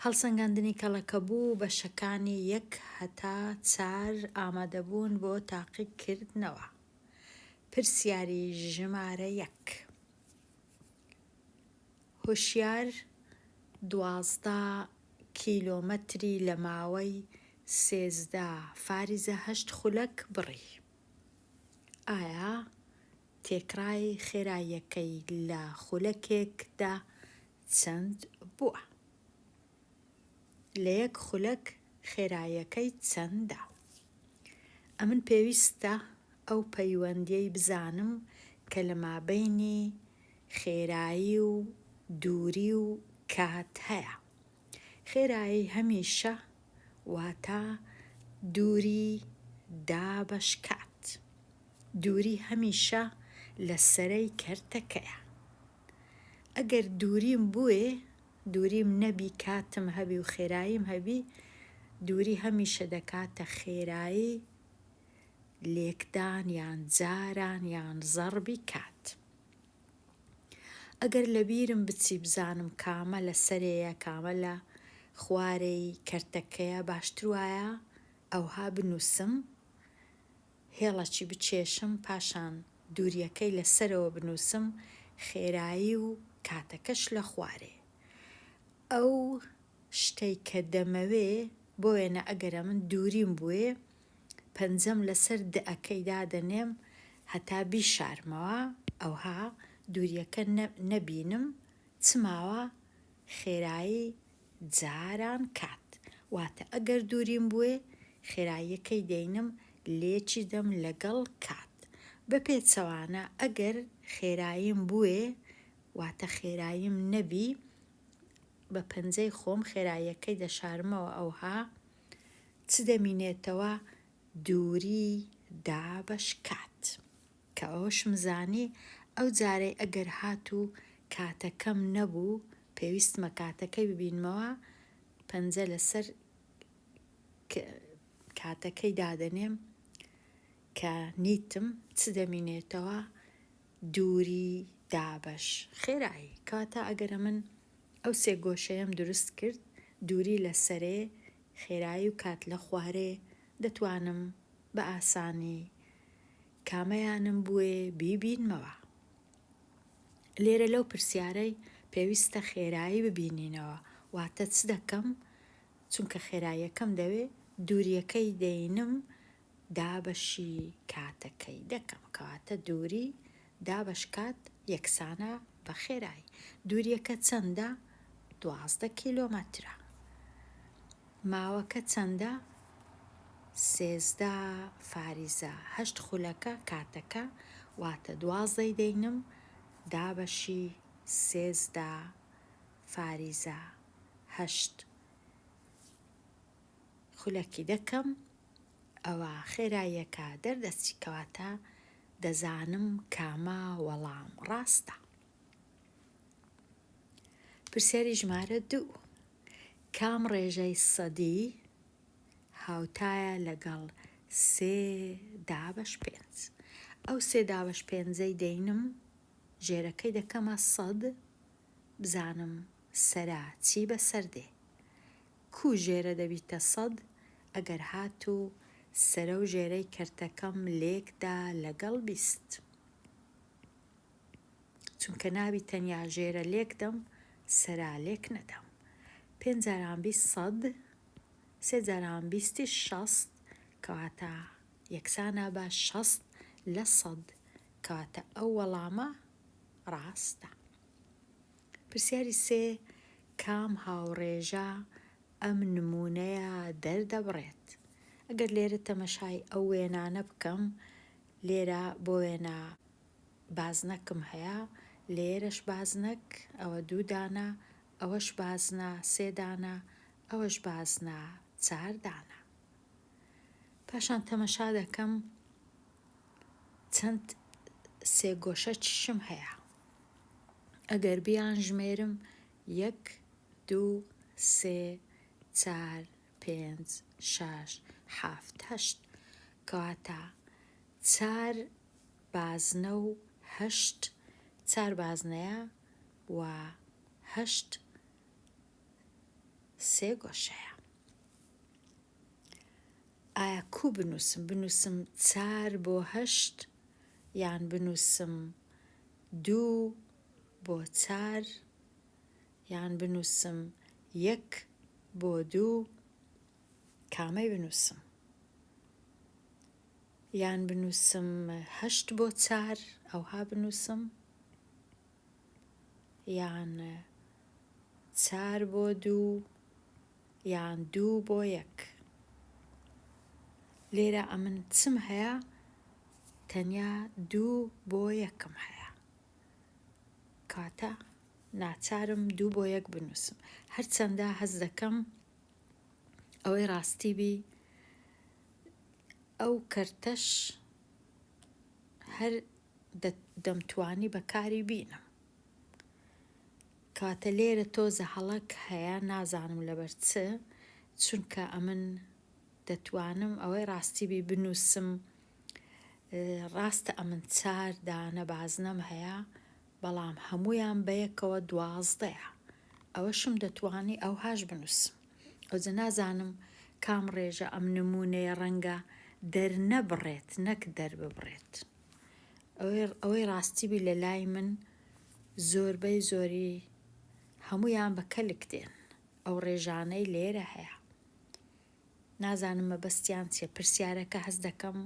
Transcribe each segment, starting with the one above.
هەڵسەنگاندنی کەڵەکەبوو بەشەکانی یەک هەتا چار ئامادەبوون بۆ تاقیکردنەوە. پرسیاری ژمارە یەک. هۆشیار 12 کیلۆمەتری لە ماوەی 13 فاریزە هەشت خولەک بڕی. ئایا تێکڕای خێراییەکەی لە خولەکێکدا چەند بووە؟ لە یەک خولەک خێراییەکەی چەندە؟ ئەمن پێویستە ئەو پەیوەندیەی بزانم کە لە مابەینی خێرایی و دووری و کات هەیە. خێرایی هەمیشە واتە دووری دابەش کات. دووری هەمیشە لە سەرەی کەرتەکەیە. ئەگەر دووریم بوێ، دووریم نەبی کاتم هەبی و خێراییم هەبی، دووری هەمیشە دەکاتە خێرایی لێکدان یان جاران یان زەڕبی کات. ئەگەر لەبیرم بچی بزانم کامە لە سەرێیە کامە لە خوارێی کەرتەکەیە باشتر وایە ئەوها بنووسم هێڵەکی بکێشم پاشان دووریەکەی لە سەرەوە بنووسم خێرایی و کاتەکەش لە خوارێ ئەو شتەی کە دەمەوێ بۆ وێنە ئەگەر ئەمن دووریم بوێ پەنجەم لەسەر دئەکەی دادەنێم هەتا بیشارمەوە ئەوها دووریەکە نەبینم چ ماوە خێرایی جاران کات واتە ئەگەر دووریم بوێ خێراییەکەی دەینم لێکی دەم لەگەڵ کات بە پێچەوانە ئەگەر خێراییم بوێ واتە خێراییم نەبی بە پەنجەی خۆم خێراییەکەی دەشارمەوە ئەوها چ دەمینێتەوە دووری دابەش کات کە ئەوەشم زانی ئەو جارەی ئەگەر هاتوو کاتەکەم نەبوو پێویستمە کاتەکەی ببینمەوە پەنجە لەسەر کاتەکەی دادەنێم کە نیتم چ دەمینێتەوە دووری دابەش خێرایی کەواتە ئەگەر ئەمن ئەو سێ گۆشەیەم دروست کرد دووری لە سەرێ خێرایی و کات لە خوارێ دەتوانم بە ئاسانی کامەیانم بوێ بیبینمەوە. لێرە لەو پرسیارەی پێویستە خێرایی ببینینەوە واتە چ دەکەم چونکە خێراییەکەم دەوێ دووریەکەی دەینم دابەشی کاتەکەی دەکەم کەواتە دووری دابەش کات یەکسانە بە خێرایی دووریەکە چەندە 12 کیلۆمەترە ماوەکە چەندە 13 فاریزە هەشت خولەکە کاتەکە واتە دوازدەی دەینم دابەشی 13 فاریزە هەشت خولەکی دەکەم ئەوا خێراییەکە دەردەچی کەواتە دەزانم کامە وەڵام ڕاستە. پرسیاری ژمارە دوو، کام ڕێژەی سەدی هاوتایە لەگەڵ سێ دابەش پێنج؟ ئەو سێ دابەش پێنجەی دەینم ژێرەکەی دەکەمە سەد بزانم سەرا چی بەسەر دێ؟ کوو ژێرە دەبیتە سەد ئەگەر هاتوو سەرە و ژێرەی کەرتەکەم لێک دا لەگەڵ 20 چونکە نابی تەنیا ژێرە لێک دەم سەرا لێک نەدەم پێنج جاران 20 سەد سێ جاران بیستیش شەست کەواتە یەکسانە بە شەست لە سەد کەواتە ئەو وەڵامە ڕاستە. پرسیاری سێ، کام هاوڕێژە ئەم نموونەیە دەردەبڕێت؟ ئەگەر لێرە تەمەشای ئەو وێنانە بکەم، لێرە بۆ وێنە بازنەکم هەیە، لێرەش بازنەک، ئەوە دوو دانە، ئەوەش بازنە سێ دانە، ئەوەش بازنە چار دانە. پاشان تەمەشا دەکەم چەند سێگۆشە چشم هەیە. ئەگەر بیانژمێرم یەک دوو سێ چار پێنج شەش حەفت هەشت کەواتە چار بازنە و هەشت چار بازنەیە و هەشت. سێگۆشەیە. ئایا کوو بنووسم؟ بنووسم چار بۆ هەشت یان بنووسم دوو بۆ چار یان بنووسم یەک بۆ دوو؟ کامەی بنووسم؟ یان بنووسم هەشت بۆ چار ئەوها بنووسم یان چار بۆ دوو یان دوو بۆ یەک لێرە ئەمن چم هەیە تەنیا دوو بۆ یەکم هەیە کاتە ناچارم دوو بۆ یەک بنووسم هەرچەندە هەست دەکەم ئەوەی ڕاستی بی ئەو کەرتەش هەر دەمتوانی بەکاری بینم کەواتە لێرە تۆزە هەڵەک هەیە نازانم لەبەر چ چونکە ئەمن دەتوانم ئەوەی ڕاستی بی بنووسم ڕاستە ئەمن چار دانە بازنەم هەیە بەڵام هەموویان بەیەکەوە دوازدەیە ئەوەشم دەتوانی ئەوهاش بنووسم ئەوجە نازانم کام ڕێژە ئەم نموونەیە ڕەنگە دەرنەبڕێت نەک دەرببڕێت ئەوەی ڕاستی بی لە لای من زۆربەی زۆری هەموویان بە کەلک دێن ئەو ڕێژانەی لێرە هەیە نازانم مەبەستیان چیە پرسیارەکە هەست دەکەم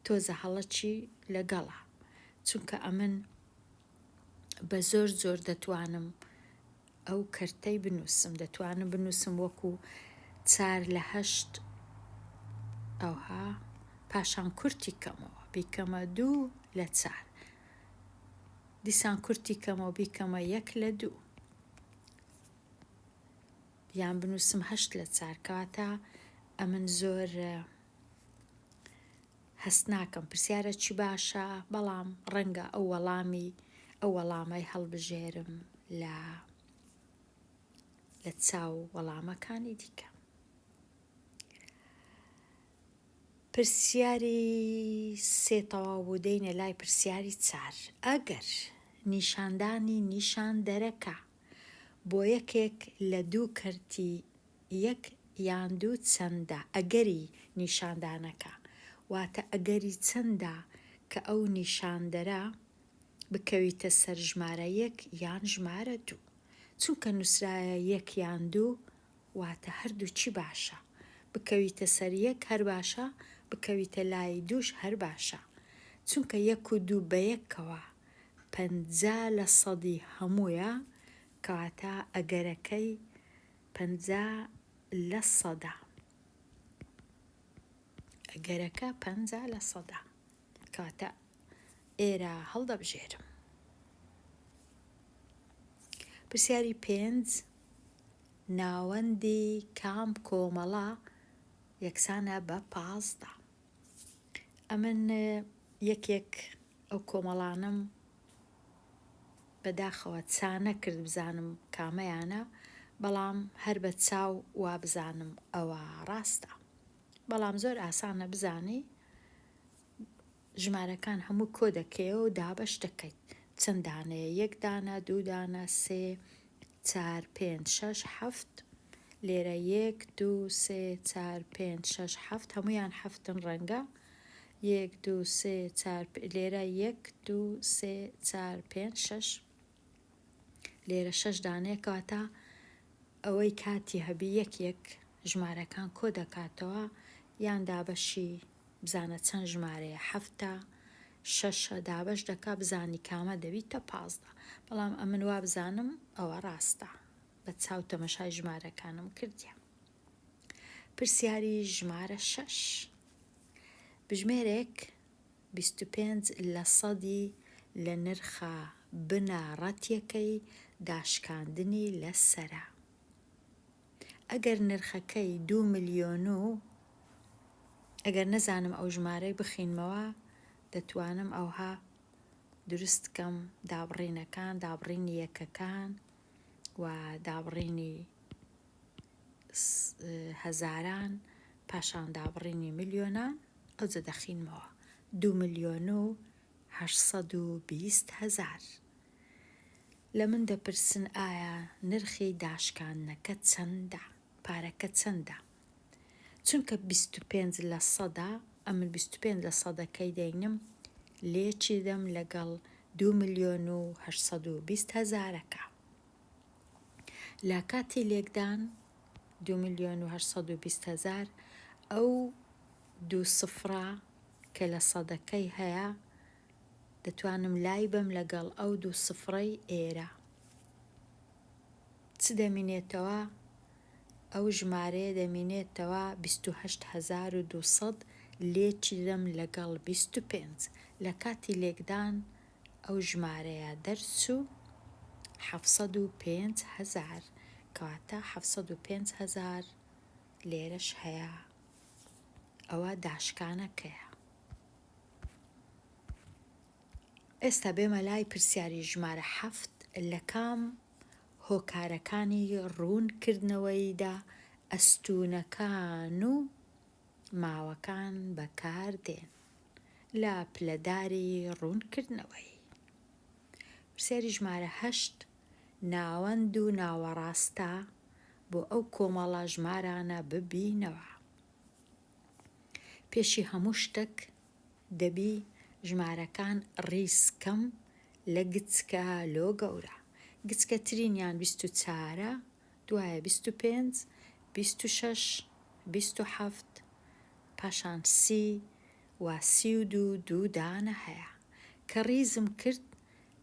تۆزە هەڵەچی لەگەڵە چونکە ئەمن بە زۆر زۆر دەتوانم ئەو کەرتەی بنووسم دەتوانم بنووسم وەکو چار لە هەشت ئەوها پاشان کورتی کەمەوە بیکەمە دوو لە چار دیسان کورتی کەمەوە بیکەمە یەک لە دوو یان بنووسم هەشت لە چار کەواتە ئەمن زۆر هەست ناکەم پرسیارە چی باشە بەڵام ڕەنگە ئەو وەڵامی ئەو وەڵامەی هەڵبژێرم لە لە چاو وەڵامەکانی دیکە. پرسیاری سێ تەواو بوو دێینە لای پرسیاری چار ئەگەر نیشاندانی نیشاندەرەکە بۆ یەکێک لە دوو کەرتی یەک یان دوو چەندە ئەگەری نیشاندانەکە واتە ئەگەری چەندە کە ئەو نیشاندەرە بکەویتە سەر ژمارە یەک یان ژمارە دوو چونکە نوسرایە یەک یان دوو واتە هەردووکی باشە بکەویتە سەر یەک هەر باشە بکەویتە لای دووش هەر باشە چونکە یەک و دوو بەیەکەوە 50 لە سەدی هەموویە کەواتە ئەگەرەکەی 50 لە سەدا ئەگەرەکە 50 لە سەدا کەواتە ئێرە هەڵدەبژێرم. پرسیاری پێنج، ناوەندی کام کۆمەڵە یەکسانە بە 15؟ ئەمن یەکێک ئەو کۆمەڵانەم بەداخەوە چا نەکرد بزانم کامەیانە بەڵام هەر بە چاو وابزانم ئەوە ڕاستە بەڵام زۆر ئاسانە بزانی ژمارەکان هەموو کۆ دەکەیەوە و دابەش دەکەیت چەند دانەیە یەک دانە دوو دانە سێ چار پێنج شەش حەفت لێرە یەک دوو سێ چار پێنج شەش حەفت هەمویان حەفتن ڕەنگە یەک دوو سێ چار لێرە یەک دوو سێ چار پێنج شەش لێرە شەش دانەیە کەواتە ئەوەی کاتی هەبی یەک یەک ژمارەکان کۆ دەکاتەوە یان دابەشی بزانە چەند ژمارەیە حەفتە شەشە دابەش دەکا بزانی کامە دەبیتە 15 بەڵام ئەمن وابزانم ئەوە ڕاستە بە چاو تەمەشای ژمارەکانم کردیە پرسیاری ژمارە شەش بژمێرێک 25 لە سەدی لە نرخە بنەڕەتیەکەی داشکاندنی لە سەرە ئەگەر نرخەکەی دوو ملیۆن و ئەگەر نەزانم ئەو ژمارەی بخینمەوە دەتوانم ئەوها دروست کەم دابڕینەکان دابڕینی یەکەکان و دابڕینی هەزاران پاشان دابڕینی ملیۆنان ئەوجە دەخینمەوە دوو ملیۆن و 820 هەزار لە من دەپرسن ئایا نرخی داشکاندنەکە چەندە؟ پارەکە چەندە؟ چونکە 25 لە سەدا، ئەمن 25 لە سەدەکەی دەینم لێکی دەم لەگەڵ دوو ملیۆن و 820 هەزارەکە. لە کاتی لێکدان دوو ملیۆن و 820 هەزار ئەو دوو سفرە کە لە سەدەکەی هەیە دەتوانم لای بەم لەگەڵ ئەو دوو سفرەی ئێرە. چ دەمینێتەوە؟ ئەو ژمارەیە دەمینێتەوە 28200 لێکی دەم لەگەڵ 25. لە کاتی لێکدان ئەو ژمارەیە دەرچوو 705 هەزار. کەواتە 705 هەزار لێرەش هەیە. ئەوە داشکانەکەیە. ئێستا بێمە لای پرسیاری ژمارە حەفت، لە کام هۆکارەکانی ڕوون کردنەوەیدا ئەستوونەکان و ماوەکان بەکار دێن لە پلەداری ڕوون کردنەوەی؟ پرسیاری ژمارە هەشت، ناوەند و ناوەڕاستە بۆ ئەو کۆمەڵە ژمارانە ببینەوە. پێشی هەموو شتەک دەبی ژمارەکان ڕیز کەم لە گچکە لۆ گەورە. گچکەترینیان 24ە، دوایە 25، 26، 27، پاشان 30 و 32 دوو دانە هەیە. کە ڕیزم کرد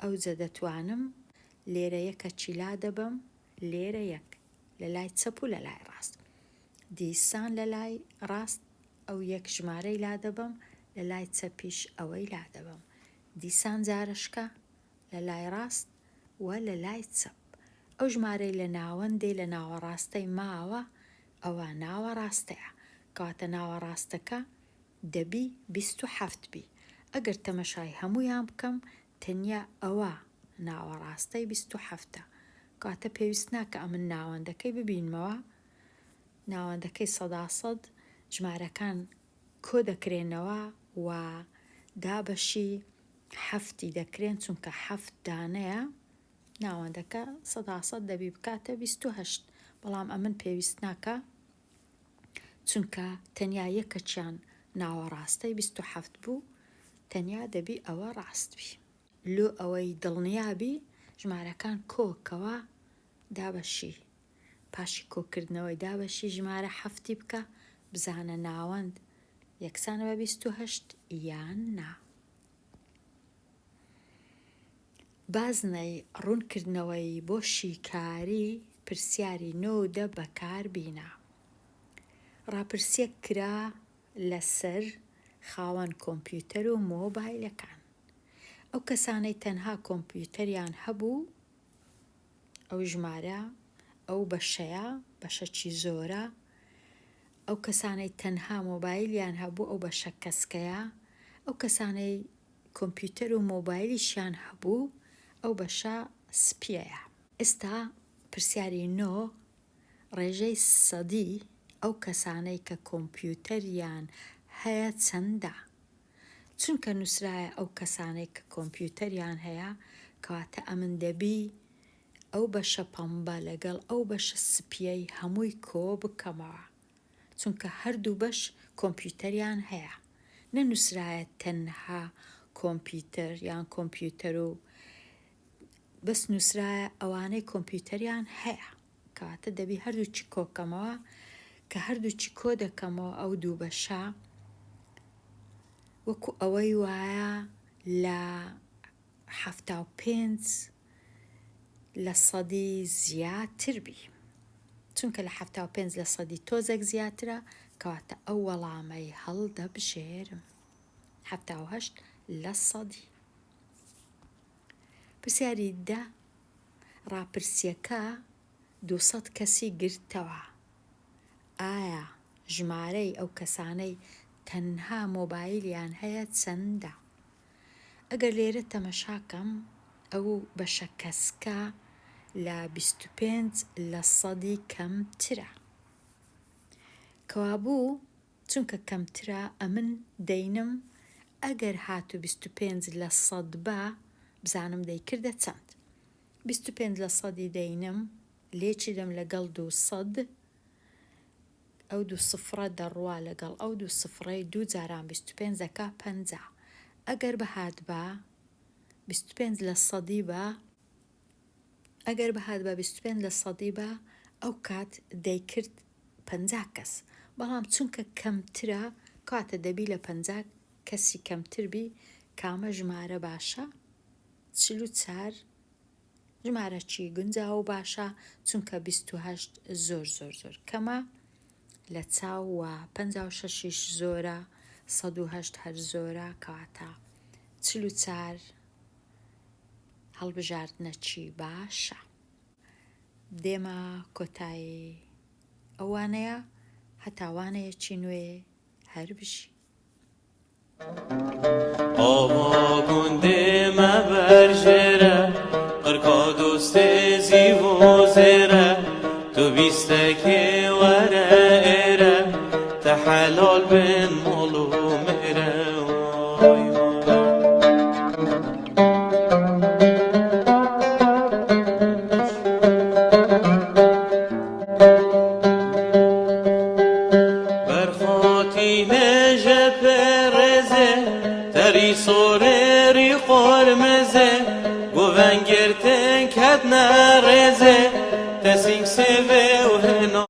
ئەوجە دەتوانم لێرە یەکەکی لادەبەم لێرە یەک لە لای چەپ و لە لای ڕاست. دیسان لە لای ڕاست ئەو یەک ژمارەی لادەبەم، لە لای چەپیش ئەوەی لادەبەم. دیسان جارەشکە لە لای ڕاست و لە لای چەپ. ئەو ژمارەی لە ناوەندێ لە ناوەڕاستەی ماوە ئەوە ناوەڕاستەیە. کەواتە ناوەڕاستەکە دەبی 27 بی. ئەگەر تەمەشای هەموویان بکەم تەنیا ئەوە ناوەڕاستەی 27ە. کەواتە پێویست ناکا ئەمن ناوەندەکەی ببینمەوە. ناوەندەکەی سەداسەد ژمارەکان کۆ دەکرێنەوە و دابەشی حەفتی دەکرێن چونکە حەفت دانەیە ناوەندەکە سەداسەد دەبی بکاتە 28 بەڵام ئەمن پێویست ناکا چونکە تەنیا یەکەکیان ناوەڕاستەی 27 بوو تەنیا دەبی ئەوە ڕاست بی لۆ ئەوەی دڵنیا بی ژمارەکان کۆکەوە دابەشی پاشی کۆکردنەوەی دابەشی ژمارە حەفتی بکە بزانە ناوەند یەکسانە بە 28 یان نا. بازنەی ڕوونکردنەوەی بۆ شیکاری پرسیاری نۆ و دە بەکار بینە. ڕاپرسیەک کرا لەسەر خاوەن کۆمپیوتەر و مۆبایلەکان. ئەو کەسانەی تەنها کۆمپیوتەریان هەبوو ئەو ژمارە ئەو بەشەیە بەشەکی زۆرە، ئەو کەسانەی تەنها مۆبایلیان هەبوو ئەو بەشە کەسکەیە، ئەو کەسانەی کۆمپیوتەر و مۆبایلیشیان هەبوو ئەو بەشە سپیەیە. ئێستا پرسیاری نۆ، ڕێژەی سەدی ئەو کەسانەی کە کۆمپیوتەریان هەیە چەندە؟ چونکە نوسرایە ئەو کەسانەی کە کۆمپیوتەریان هەیە کەواتە ئەمن دەبی ئەو بەشە پەمبە لەگەڵ ئەو بەشە سپیەی هەمووی کۆ بکەمەوە چونکە هەردوو بەش کۆمپیوتەریان هەیە نەنوسرایە تەنها کۆمپیوتەر یان کۆمپیوتەر و بەس نوسرایە ئەوانەی کۆمپیوتەریان هەیە کەواتە دەبی هەردووکی کۆکەمەوە کە هەردووکی کۆ دەکەمەوە ئەو دوو بەشە وەکو ئەوەی وایە لە 75 لە سەدی زیاتر بی چونکە لە 75 لە سەدی تۆزێک زیاترە کەواتە ئەو وەڵامەی هەڵدەبژێرم 78 لە سەدی. پرسیاری دە، ڕاپرسییەکە 200 کەسی گرتەوە، ئایا ژمارەی ئەو کەسانەی تەنها مۆبایلیان هەیە چەندە؟ ئەگەر لێرە تەمەشاکەم ئەو بەشە کەسکە لە 25 لە سەدی کەمترە. کەوابوو چونکە کەمترە ئەمن دەینم ئەگەر هاتوو 25 لە سەد با بزانم دەیکردە چەند. 25 لە سەدی دەینم لێکی دەم لەگەڵ 200. ئەو دوو سفرە دەڕوا لەگەڵ ئەو دوو سفرەی دوو جاران 25 دەکا 50. ئەگەر بهاتبا 25 لە سەدی بە ئەگەر بهاتبا 25 لە سەدی بە ئەو کات دەیکرد 50 کەس، بەڵام چونکە کەمترە کەواتە دەبی لە 50 کەسی کەمتر بی. کامە ژمارە باشە؟ 44 ژمارەکی گونجاو و باشە، چونکە 28 زۆر زۆر زۆر کەمە لە چاو و 56 یش زۆرە، 108 هەر زۆرە، کەواتە 44 هەڵبژاردنەکی باشە. دێمە کۆتایی ئەو وانەیە، هەتا وانەیەکی نوێ هەر بژی. ئاوا گوندێ مە بەرژێرە قرکا دۆستێ زیو و زێرە تو بیستەکێ وەرە ئێرە تە حەلال بن ماڵ و مێرە وای وای. بەرخاتینە ژە پێڕێزێ تەری سۆرێری قۆرمزێ گۆڤەنگرتن کەتنە ڕێزێ تەسینگ سێڤێ و هێنا.